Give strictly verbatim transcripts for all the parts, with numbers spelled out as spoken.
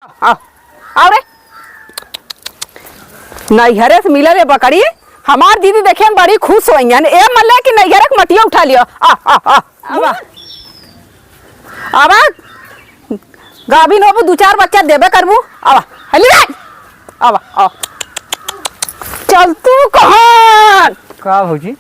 आ, आओ रे। नैहरे से मिलल है बकरी, हमार दीदी देखियन बड़ी खुश होइहन। ए मल्ले कि नैहरे के मटिया उठा लियो। आ, आ, आ। आवा। आवा। गाभिन होबू, दू चार बच्चा देबे करबू। आवा। हली रे। आवा, आवा। चल तू कहाँ? का भौजी?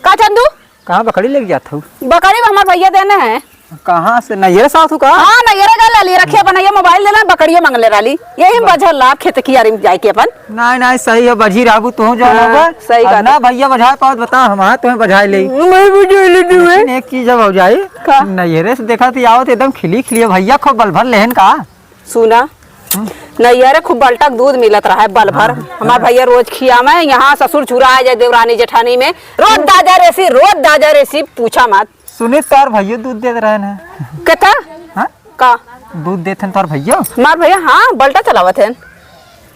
का चंदू? कहाँ बकरी लेके जात हऊ? बकरी हमार भैया देने हैं। कहाँ से? नैहरे से आवत हऊ का? हाँ, नैहरे गए लाली, रखिया बनाइए, मोबाइल देला, बकरियो मंगले रहली। यही में बझल ला, खेत कियारी में जाए के अपन। नहीं, नहीं, सही है, बझी रहबू तू, जौन हाँ, होगा। सही अब बात ना है। भैया बझाए पावत, बता, हम हाँ तुम्हें बझाए ले। मैं बझाए ले तू, हैं? लेकिन एक चीज है भौजाई, का? नैहरे से देखा थी आवत एकदम खिली खिली है, भैया खूब बल भर लेहन का? सुना, हम्म। नैहरे खूब बलटक दूध मिलत रहा है बल भर। हाँ, हमार हाँ। भैया रोज खियावे, यहाँ ससुर चुरा आ जाए देवरानी जेठानी में, रोज दाजा रेसी, रोज दाजा रेसी, पूछा मत। सुनी, तोर भैया दूध देत रहन है। केता? हाँ? का? दूध देत हन तोर भैया? हमार भैया, हाँ, बल्टा चलावत हन।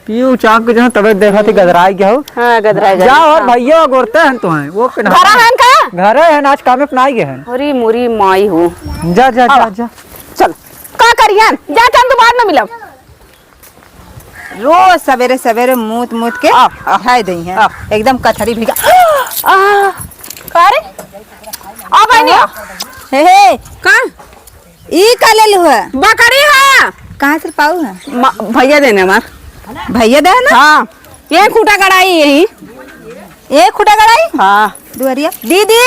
पीऊ चाक के जो तबे देखा थी गदराई गया हो। हाँ, गदराई गया। जा और हाँ। भैया गोरते हन तो हैं। वो के घरा हन का? घरे हन, आज कामे पे नाई गए हन। अरे मोरी माई हो। जा, जा, जा, आवा। जा। चल। का करियन? जा चंदू, बाद में मिलब। रोज सवेरे सवेरे मूत मूत के आ, आ, खाए दई हैं। आ। एकदम कथरी भिगा। आ, का रे? आ बहनी, आ। हे, हे। का? ई का ले लू है? बकरी है। कहाँ से पाऊ है? म-, भैया देने हमार। भैया देने? हाँ। ये खूटा गड़ाई यही। ये खूटा गड़ाई? हाँ। दुआरिया। दीदी,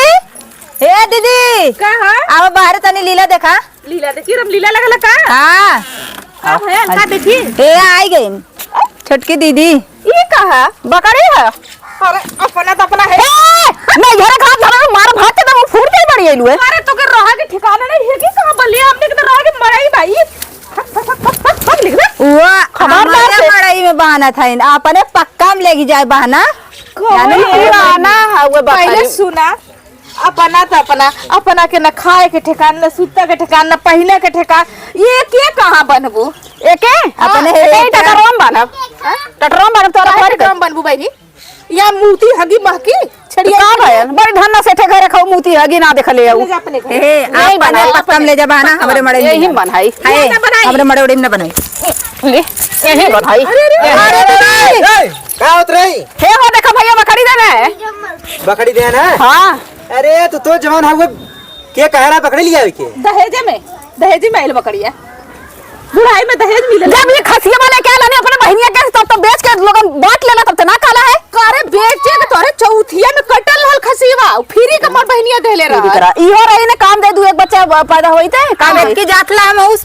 ए दीदी। का है? आवा बाहर तनी लीला देखा। लीला देखी, रामलीला लगल का? हाँ। का भयल? का देखी? ए, आई गई छोटकी दीदी। ई का है? बकरी है? अरे, अपना तो अपना है। ए, नहीं, घर घात धरे, मार भात के तो वो फूट के बड़ी आइलू है। अरे, तो के रहा के ठिकाना नहीं है कि कहाँ बलिया? हमने के तो रहा के मड़ई भाई। फक, फक, फक, फक, फक, फक, लिख दे। वो खबरदार हमारे से। मड़ई में बहाना था इन, अपने पक्का में लेके जाए बहाना। कौन जाने है? पुराना है वो बकरी। पहले सुना, अपना त अपना, अपना के न खाए के ठेकान, न सुत्ता के ठेकान, न पहिने के ठेकान। ये के कहाँ बनबू? एके? हाँ। अपने एके ही टटरवा में बनब। हाँ? टटरवा में बनब तोरा काहे घर के। टटरवा में बनबू बहिनी? या मूती हगी महकी? छड़िया तो का भयल? बड़ी धन्ना सेठे घरे खाऊ मूती हगी ना देखले आऊ। ले जा अपने घर। ए, नहीं अपने बनाई, पक्का में ले जा बहाना, हमरे मड़ई में यही ना बनाई। हाय, ये ना बनाई। हमरे मड़ई उड़ई में ना बनाई। ले, यही बनाई। अरे, अरे, अरे, अरे, अरे, अरे। ए, का होत रही? हे हो, देखा भैया, बकरी देना है। बकरी देना है? हाँ। अरे, तू तो जवान हवे, के कह रहा बकरी लिया के? दहेजे में, दहेजे में आइल बकरिया। बुढ़ाई में दहेज मिले। जब ये खसिया वाले क्या लाने अपने बहनिया के, तब तो बेच के लोगन बांट लेला, तब तो ना काला है। अरे, बेचे के तोरे चौथिया में कटल रहल खसीवा, फ्री के मोर बहनिया देले रहा। इहो रही ने काम दे दू, एक बच्चा पैदा होई ते काम अब दे। की जात ला हम उस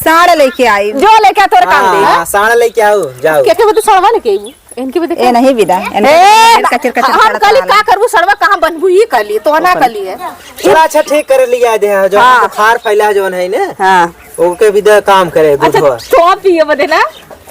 साँड़ लेके आई। जो लेके आ, तोरे काम दे। हाँ, साँड़ लेके आओ, जाओ। के, के वो तो सड़वा लेके आई। इनके भी देखो। ए नहीं विदा, इनके ए, कचर, कचर, हम कचर कहली, कचर। का करबू सड़वा, कहाँ बनबू, ई कहली, तो ना कहली है। चला, अच्छा, ठीक करे लिया दे, जो हाँ। बुखार फैला है, जौन है ने। हाँ। ओके विदा काम करे, अच्छा, दूधवा। तो पिए बदे ना,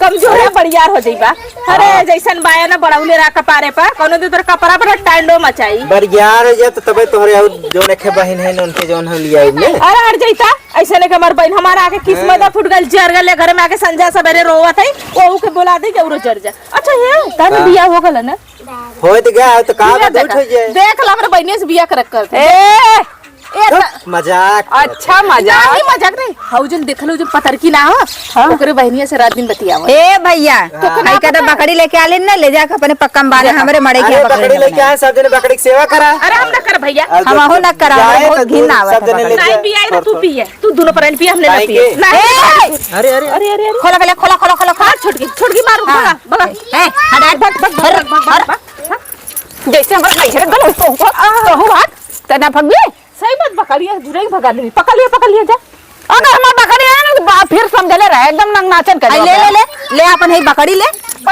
कमजोर है, बड़ियार हो जाइबा। अरे, हाँ। जैसन बाया ना, बड़ौले रहा कपारे पर, कोनो दिन तोर कपड़ा पर टांडो मचाई। बड़ियार हो जाए, तो तबे तोहरे और जौन एक बहिन है, उनके जौन हम लिया ने। अरे, हट जाइता। ऐसे नहीं कि हमार बहिन हमारा आके किस्मत हाँ। फूट गल, जर गल, घर में आके संझा सवेरे रोवत है, ओहू के बोला दे कि औरो जर जा। अच्छा, ये तन हाँ। बिया हो गल ना? हो तो गया, तो का बिया बात देखा। उठ जाए। देख ला, हमरे बहिनिया से बिया करक करत। ए! ए, धुप, त-, मजाक करत अच्छा, है। मजाक। नहीं, मजाक नहीं। हऊ जन देखल, हऊ जन पतरकी ना हो, हाँ। ओकरे बहिनिया से रात दिन बतियावा। ए भैया, तो हाँ। कना आई का तो पता है? बकरी लेके आले ना, ले जाके अपने पक्का में बांधे, जा। हमरे मड़ई के अरे, बकरी बकरी लेके लेके आए, सब जने बकरी के सेवा करा। अरे, हम ना कर भैया। अरे, हम अहू ना करा, जाए बहुत तो घिन दूर, आवे सब जने ले नहीं जाए। पिया, तो तू पिए। तू दोनों परानी पिया, हमने ना काहे पिए। के? नहीं। ए! अरे, अरे, अरे। अरे, अरे, अरे। खोला, खोला, खोला, खोला, खोला। हाँ, छोटकी, छोटकी मारू, हाँ। भगा, भगा। ए, हट, हट, भग, भग, भग, भग, भग, भग। जैसे हमारे नैहर गल, तो, तो, तो हूँ भाग, तना भग भी। सही मत पकड़िए, जुरे ही भगा देबी। पकड़ लिया, पकड़ लिया, जा। अगर हमार बकरी है ना, तो बा-, फिर समझले रहे, एकदम नंग नाचन कर आई, ले, ले, ले, ले, अपन है बकरी ले।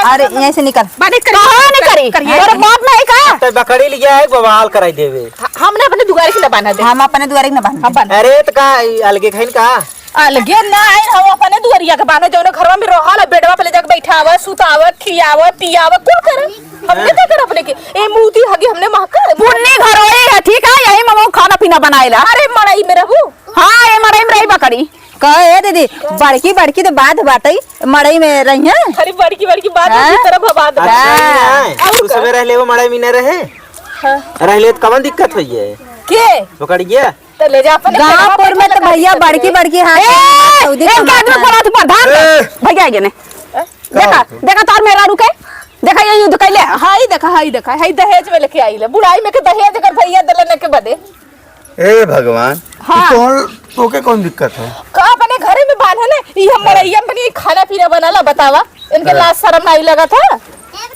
अरे, यहीं से निकल। बात नहीं करी। कहाँ नहीं करी? करिए। तोर बाप नहीं का? तो बकरी लिया है, बवाल कराई देवे। ह-, हमने अपने दुआरे के ना बांधा दे। हम अपने दुआरे के ना बांधा हम दे। बांधा। अरे, तो का, ई अलगे खाइन का? अलगे ना आए, हम अपने दुआरिया के बांधे, जौने घरवा में रहल, बेडवा पे ले जाके बैठावे, सुतावे, खियावे, पियावे, कुल करे। हमने का कर अपने के? ए, मूती हगी हमने महका। पुन्नी घर वही है, ठीक है, यही में वो खाना पीना बनाएला। अरे, मड़ई में रहबू? हाँ, ये मड़ई में रही बकरी। कहे, ए दीदी, बड़की, बड़की तो बात बाटई, मड़ई में रही है। अरे, बड़की, बड़की बात हाँ? की तरफ बात अच्छा, बाटई। हाँ। नहीं, और तू का? सबे रहले वो मड़ई में न रहे? हाँ। रहले तो कवन दिक्कत होई है? के? बकरिया? ले जा अपने गाँवपुर में तो भैया बड़की बड़की हाथ ए, सऊदी इनका कमाता आदमी है। बोला तू प्रधान ए! भैया आइए ने। का देखा, होता? देखा तोर मेहरारू के। देखा ये युद्ध कैले। हाई देखा, हाई देखा, हाई दहेज में लेके आई ले। बुढ़ाई में के दहेज अगर भैया देलन के बदे। ए भगवान, हाँ। तोहर, तोके कौन दिक्कत है? का अपने घरे में बांधे ने? ई हम मड़ैया में अपनी खाना पीना बनाला, बतावा। इनके हाँ। लाज शर्म नहीं लगा था?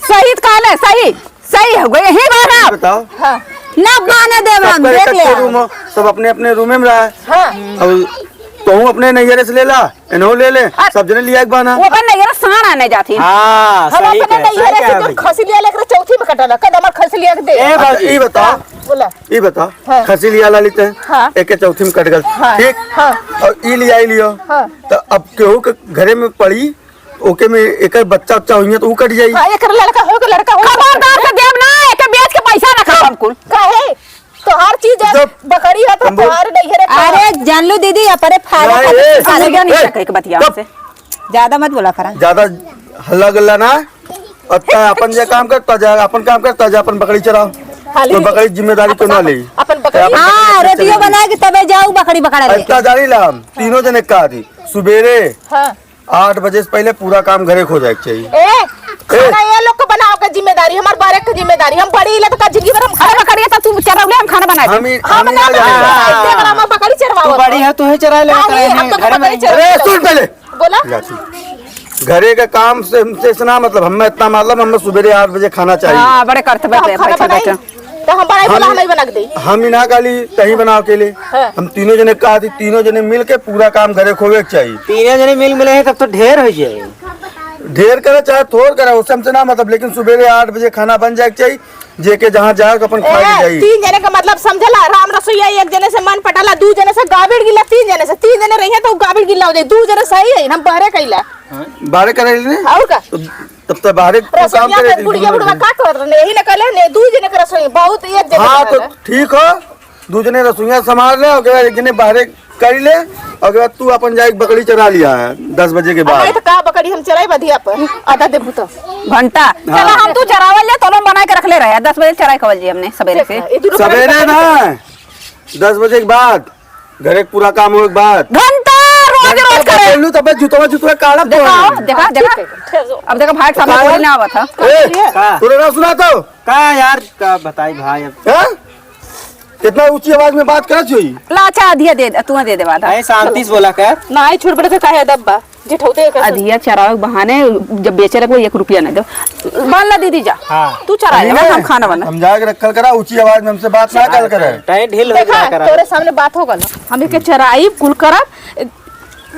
सही तो कहले, सही, सही हो गई, यही बात है। बताओ। हाँ। ना बांधे देब हम, सबका देख एक ले। एक रूम हो, सब अपने अपने रूमे में रहा। हाँ। अब तोहू अपने नैहरे से ले ला, इन्हों ले ले, और सब जने लिया एक बाना। वो अपन नैहरे साँड़ आने जाती। हाँ, हम सही अपने कहे, सही नैहरे से कहे तू भाई। खसी लिया लेकर चौथी में कटाला, कद हमार खसी लिया के दे। ए अच्छा, भाई। ई बताओ, हाँ, बोला। ई बताओ, हाँ। खसी लिया ला लेते हैं, हाँ। एक के चौथी में कट गल, हाँ, ठीक? हाँ। और ई लिया, ई लियो, हाँ। तो अब केहू के घरे में पड़ी, ओके में एकर बच्चा उच्चा होइहे तो ऊ कट जाई। हाँ, एकर लड़का हो, एकर लड़का हो। खबरदार से देब ना, एके बेच के पैसा रखब हम कुल। काहे? तोहार चीज है, जब बकरी है तो हम बोल तोहार नहीं है रे। अरे जान लो दीदी, अपने फायदा नहीं, खातिर ए, साले ए, जान ए, सके के बतिया जब से। ज्यादा मत बोला करा। ज्यादा हल्ला गुल्ला ना। अच्छा, अपन जे काम करता जा, अपन काम करता जा, अपन बकरी चराओ। खाली तो बकरी जिम्मेदारी अपन तो ना काम, ले। अपन बकरी अपन हाँ, बकरी रोटियो चराओ। बना के तबे जाऊ बकरी पकड़ा लेके। इतना जानी ला हम, तीनों जने का दी। सुबेरे हाँ। आठ बजे से पहिले पूरा काम घरे क हो जाए के चाहिए। ए, ए। खाना ये लोग को बनाओ के जिम्मेदारी, हमार बारे के जिम्मेदारी। हम बड़ी इला तो का जिंदगी भर हम अरे खाना बकरिया तो तू चरौले हम खाना बनाए हम देब। ई, हम हम ना ना जाने। बनाए देब, हम बकरी चरवाओ। तू बड़ी है, तू ही चरा ले, नहीं, हम तो घरे में बकरी रही। चरवाओ। अरे सुन पहले। बोला। जा तू। घरे का काम से, से ना मतलब, हमें इतना मतलब, हमें सुबेरे आठ बजे खाना चाहिए। हाँ, बड़े करतबे तो हम पे खाना बैठे बनाई। बैठे। तो हम बनाई, बोला, हम, हम ही बना के देई। हम ही ना काली, तहीं बनाओ अकेले। हाँ। हम तीनों जने कहा थी, तीनों जने मिल के पूरा काम घरे क होवे के चाहिए। तीनों जने मिल मिले हैं, तब तो ढेर हो जाए। ढेर करे चाहे थोर करे, उससे हमसे ना मतलब, लेकिन सुबेरे आठ बजे खाना बन जाए के चाहिए, जेके जहाँ जाए के अपन खा के ए, जाई। तीन जने का मतलब समझला, राम रसोईया एक जने से मन पटाला, दू जने से गाबिड़ गिला, तीन जने से, तीन जने रहिए तो गाबिड़ गिला हो जाए, दू जने सही है, हम बहरे कैला। बाहरे करे ने? और का? तो तब तक बाहरे काम रसोईया करे पे दिन बुढ़िया भर बुढ़वा में। का करत रहे? यही न कहले ने, दू जने के रसोई, बहुत एक जने हाँ, के तो रहले। ठीक हो, दू जने रसोईया संभाल ले, ओकरे बाद एक जने बाहरे कर ले, ओकरे बाद तू अपन जाए बकरी चरा लिया है दस बजे के बाद। नहीं तो का बकरी हम चराई बधिया पर, आधा देबू तो। घंटा, हाँ। चला हम तू चरावल ले, तोलन बनाए के रख ले रहे, दस बजे चराई खवल जी हमने सवेरे से। देखा, ये दोनों सवेरे बकरी ना, दस बजे के बाद। घरे के पूरा काम होए के बाद। घंटा रोज घंटा रोज करे। बोलू तबे जुतवा जुतवा काढ़ब देखा, तो। देखा, देखा। ठीक है, ठीक है। अब देखा भाई के सामने का बोली है? ना आवत है। ए, का? तोरे ना सुना तो? का यार, का बताई भाई अब। हैं? कितना ऊंची आवाज में बात करत होई? ला अच्छा अधिया दे, तू दे दे बात। अरे शांति से बोला कर। ना, आई छोड़ पड़े तो काहे अदब बा? जेठौते के अधिया चरावे के बहाने जब बेचे लगबो, एक रुपया ना दो। बांध ला दीदी जा। हाँ। तू चरा ले, अरे, हम खाना बना। हम जाके रखल करा, ऊंची आवाज में हमसे बात ना कल करे। टाइम ढील हो देखा, गया करा। तोरे सामने बात हो गल। हम एके चराई कुल करब,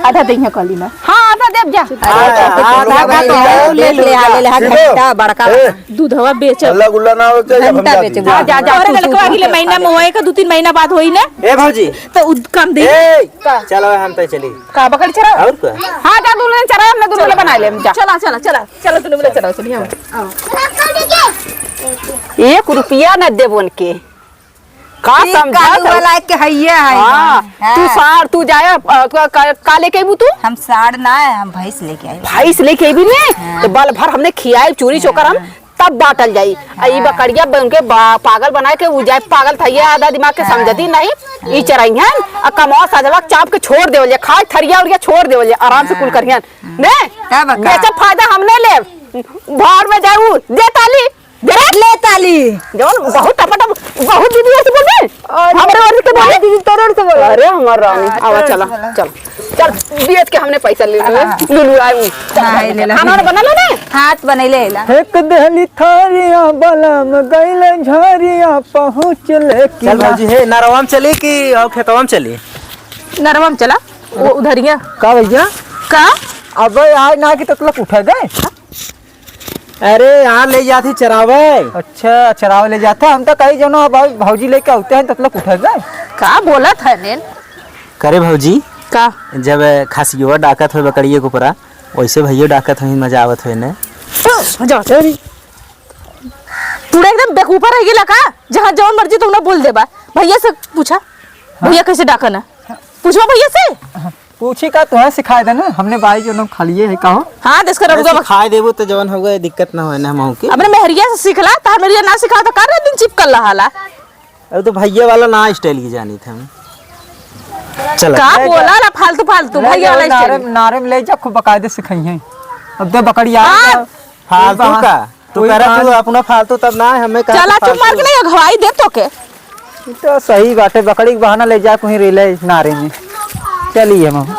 आधा देइहे कहली ना। हाँ, आधा देब जा। अरे, आधा आधा भाई, तो ले ले, ले ले, हाँ, ठीक है। घंटा बड़का ए, बा। दूधवा बेचब। हल्ला गुल्ला ना होते, जब हम घंटा जाती। बेचब। हाँ, जा, जा, तोरे तू, लड़कवा तू। अगले महीना में होए का, दू तीन महीना बाद होई ना। ए भौजी। तो उ कम दे। ए, का? चलो, हम तो चली। का बकरी चराओ? और का? हाँ, जा, दुल्हन चराओ, हमने दुल्हन बना ले, जा। चला, चला, चला, चला, दुल्हन चराओ, चलिए हम। एक रुपया न देबो उनके। का ठीक, समझा कालू तो? वाला के हइये है। हाँ, हाँ। तू साढ़, तू जाया, अ, तू का, का लेके अइबू तू? हम साढ़ ना है, हम भैंस लेके आए। भैंस लेके अइबी ने? हाँ। तो बल भर हमने खियाई, चूरी चोकर हम हाँ। तब बाँटल जाई। आ ई हाँ। बकरिया बन के बा-, पागल बनाए के उ जाए पागल थइया, आधा दिमाग के हाँ। समझती नहीं। ई चरइहन, आ कमवा सजवा चाप के छोड़ देवल जाए, खाए थरिया उरिया छोड़ देवल जाए, आराम से कुल हाँ। करिहन। ने? तब का? बेचब फायदा हम नहीं लेब। भाड़ में जाए उ, दे ताली, दे रे। ले ताली। जौन बहुत टपटप, बहुत दीदी ऐसे बोल दे। और हमरे ओर से बोले। दीदी तोरे ओर से बोले। अरे हमार रानी, हाँ, आवा तोरे ओर चला, से बोला। चल। चल, बेच के हमने पैसा ले लिया। हाँ। लुलु आए। हाँ, ले ला। खाना वाना बना लो ना? हाथ बनैले ला। फेंक देहली थारिया बलम गइले झरिया पहुँच ले कि चल ना। भौजी, हे नरवा में चली कि और खेतवा में चली? नरवा में चला, वो उधरिया। का भैया? का? अबे यार ना कि ततलक उठा गए। अरे यार ले जाती चरावे। अच्छा, चरावे ले जाता। हम तो कही जनो अब भौजी लेके आते हैं ततलक उठा गए। का बोलत है नेन? करे भौजी, का? जब खसियवा डाकत होए बकरिए के ऊपरा, वैसे भैया डाकत होई, मजा आवत होए ने। जा। तू एकदम बेकूफा रह गेला का? जहाँ जौन मर्जी तुमने बोल देबा। भैया से पूछा, हाँ। भैया कैसे डाकना? पूछवा भैया से। हाँ, पूछी का, तुहे सिखाए देना, हमने बाई जो नाम खा लिए है का हो? हाँ, देश का अरे रउआ सिखाए देबो तो जवन होगा, दिक्कत ना होए ना हमहू के। अपने मेहरिया से सीखला, तार मेहरिया ना सिखाओ तो कर दिन चिपकल रहाला। अरे तो भैया वाला ना स्टाइल की जानी थे हम। चला। का बोला ला फालतू फालतू, ले भैया जाओ, वाला नारे, स्टाइल। नारे में ले जा, खूब बकायदे सिखाई है। अब दे बकरी आ हाँ। गया। फालतू वही का? तू वही कह रहा, तू बहाना। अपना फालतू तब ना है, हमें कहा चला, तू चुप मार के फालतू। नहीं, अगवाई दे तो के। ई तो सही बाटे, बकरी के बहाना ले जा, कहीं रेले नारे में। चलिए हम।